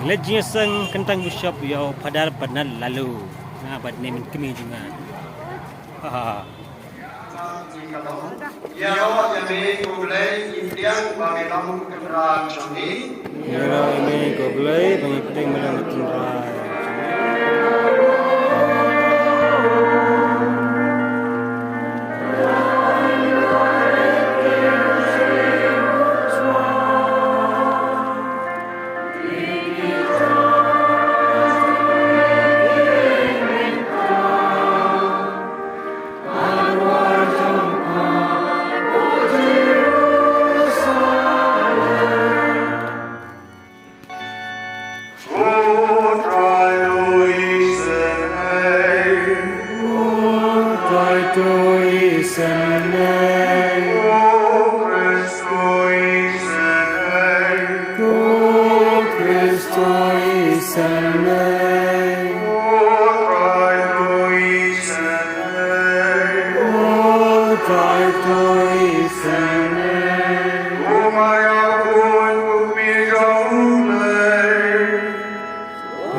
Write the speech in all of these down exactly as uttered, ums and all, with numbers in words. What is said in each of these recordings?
Leit jingïaseng kyntang bishop ïa u Phadar Bernard Laloo. Nga bad ne men kmie jong nga. Ha ha. Ïa, ïa me ko Blei, ngi pdiang ba me long u Trai jong ngi. Ïa, ïa me ko Blei, ba ngi pdiang ba me long u Trai.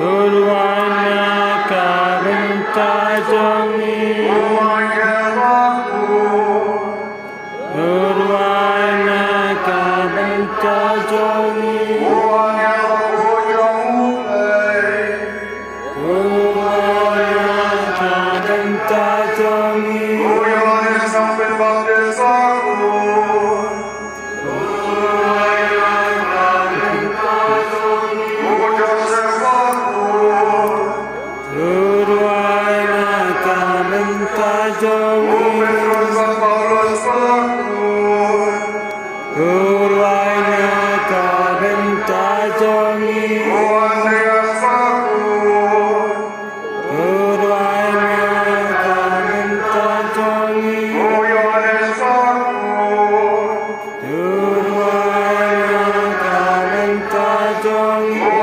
U Trai na ka bynta jong ngi. U Trai na ka bynta jong ngi. U Trai na ka bynta jong ngi. U Trai na ka bynta jong ngi. U Trai na ka bynta jong ngi. U Trai na ka bynta jong ngi. U Trai na ka bynta jong ngi.